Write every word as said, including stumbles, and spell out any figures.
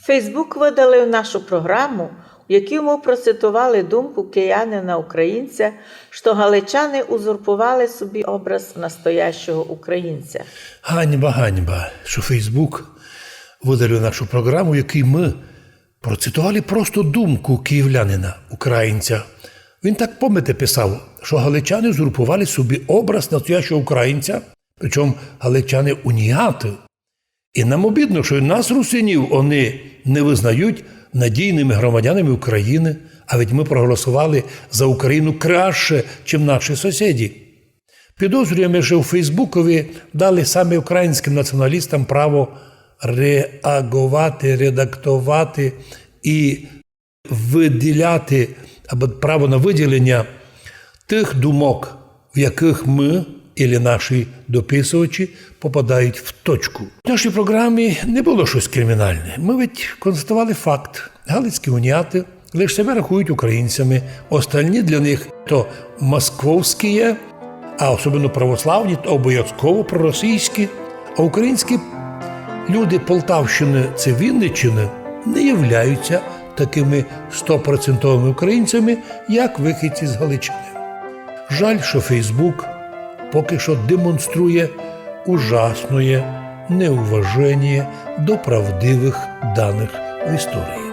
Фейсбук выдалив нашу програму, у якій мы процитовали думку киянина-українця, што галичане узурпували собі образ настоящого українця. Ганьба, ганьба, што Фейсбук выдалив нашу програму, у якій мы процитовали просто думку київлянина, українця. Він так, помните, писав, што галичане узурпували собі образ настоящого українця, причому галичане уніаты. І нам обідно, што і нас, русинів, они не вызнають надійными громадянами України, а ведь мы проголосовали за Україну краще, чим наші сусіди. Підозрюєме, што у Фейсбукови дали саме українськым націоналістам право реаґовати, редактовати і выділяти, або право на выділеня тых думок, в якых мы, или наші дописувачі, попадають в точку. В нашій програмі не было штось кримінальне. Мы ведь констатовали факт. Галицькі уніаты лиш себе рахують українцями, остальні для них то московські є, а особливо православні, то обовязково проросійські. А українські люди Полтавщины ци Вінниччины не являються такыми стопроцентовыми українцями, як выходці з Галичины. Жаль, што Фейсбук поки што демонструє ужасноє неуваженіє до правдивых даных в історії.